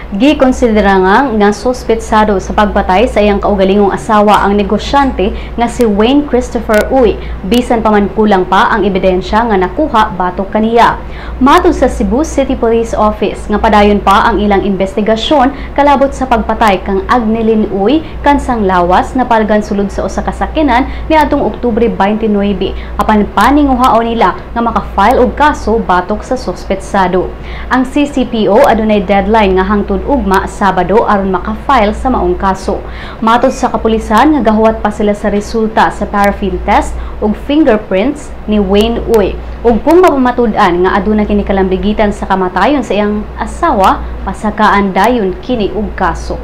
Gikonsidera nga suspetsado sa pagpatay sa iyang kaugalingong asawa ang negosyante nga si Wayne Christopher Uy, bisan pa man kulang pa ang ebidensya nga nakuha batok kaniya. Matud sa Cebu City Police Office nga padayon pa ang ilang investigasyon kalabot sa pagpatay kang Agnelin Uy kansang lawas na palgan sulod sa usa ka sakyanan niadtong Oktubre 29, apan paninguhaon nila nga maka-file og kaso batok sa suspetsado. Ang CCPO adunay deadline nga hangtod ugma Sabado aron maka-file sa maong kaso. Matod sa kapulisan nga gahuwat pa sila sa resulta sa paraffin test ug fingerprints ni Wayne Uy. Ug kung mapamatud-an nga aduna kini kalambigitan sa kamatayon sa iyang asawa, pasakaan dayon kini og kaso.